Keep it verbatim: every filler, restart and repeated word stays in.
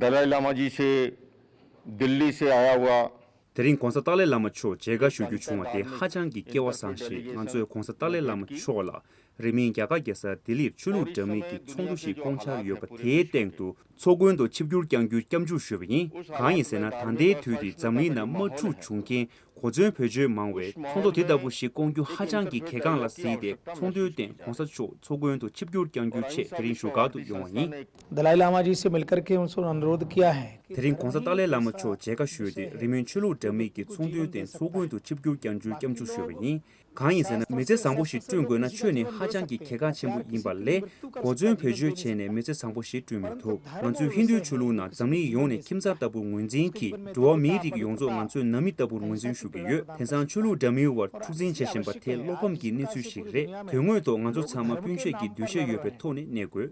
दलाई लामा जी से दिल्ली से आया हुआ དེ་རིང་༧གོང་ས་ཏཱ་ལའི་བླ་མ་མཆོག་མཇལ་ཁ་ཞུ་རྒྱུ་བྱུང་བ་དེ་ཧ་ཅང་གི་སྐལ་བ་བཟང་ཞིང་། ང་ཚོས་༧གོང་ས་ཏཱ་ལའི་བླ་མ་མཆོག་ལ་རིང་མིན་རྒྱ་གར་རྒྱལ་ས་ལྡི་ལིར་ཆོས་ལུགས་འདྲ་མིན་གྱི་ཚོགས་འདུ་ཞིག་བསྐོང་འཆར་ཡོད་པ་དེའི་སྟེང་དུ་ཚོགས་མགོན་དུ་ཆིབས་བསྒྱུར་བསྐྱང་རྒྱུའི་སྐྱབས་འཇུག་ཞུས་པ་ཡིན། གང་ཡིན་ཟེར་ན། ད་ལྟའི་དུས་འདིར་འཛམ་གླིང་ནང་དམག་འཁྲུག་བྱུང་རྐྱེན། གོ་མཚོན་བེད་སྤྱོད་མང་བས། ཚོགས་འདུ་དེ་ལྟ་བུ་ཞིག་བསྐོང་རྒྱུ་ཧ་ཅང་གི་གལ་འགངས་ལ་གཟིགས་ཏེ། ཚོགས་འདུའི་སྟེང་༧གོང་ས་མཆོག་ཚོགས་མགོན་དུ་ཆིབས་བསྒྱུར་བསྐྱང་རྒྱུའི་ཆེད་དེ་རིང་བཞུགས་སྒར་དུ་ཡོང་བ་ཡིན། दलाई लामा जी से मिलकर के उनसे अनुरोध किया है। དེ་རིང་༧གོང་ས་ཏཱ་ལའི་བླ་མ་མཆོག་མཇལ་ཁ་ཞུས་ཏེ། རིང་མིན་ཆོས་ལུགས་འདྲ་མིན་གྱི་ཚོགས་འདུའི་སྟེང་ཚོགས་མགོན་དུ་ཆིབས་བསྒྱུར་བསྐྱང་རྒྱུའི་སྐྱབས་འཇུག་ཞུས་པ་ཡིན། གང་ཡིན་ཟེར་ན། མི་ཚེ་བཟང་པོ་ཞིག་བསྐྲུན་དགོས་ན་ཆོས་ནི་ཧ་ཅང་གི་གལ་འགངས་ཆེན་པོ་ཡིན་པ་ལས། གོ་མཚོན་བེད་སྤྱོད་བྱས་ནས་མི་ཚེ་བཟང་པོ་ཞིག་བསྐྲུན་མི་ཐུབ། ང་ཚོའི་ཧིན་རྡུའི་ཆོས་ལུགས་ནང་འཛམ་གླིང་ཡོངས་ནས་ཁྱིམ་ཚང་ལྟ་བུར་ངོས་འཛིན་གྱིས། འགྲོ་བ་མིའི་རིགས་ཡོངས་རྫོགས་ང་ཚོས་ནང་མི་ལྟ་བུར་ངོས་འཛིན་ཞུ་གི་ཡོད། དེང་སང་ཆོས་ལུགས་འདྲ་མིན་བར་འཁྲུག་འཛིང་བྱེད་བཞིན་པ་དེ་བློ་ཕམ་གྱི་གནས་ཚུལ་ཞིག་རེད། དོན་དངོས་ཐོག་ང་ཚོ་ཚང་མ་སྤུན་མཆེད་ཀྱི་འདུ་ཤེས་ཡོད་པའི་ཐོག་ནས་གནས་དགོས།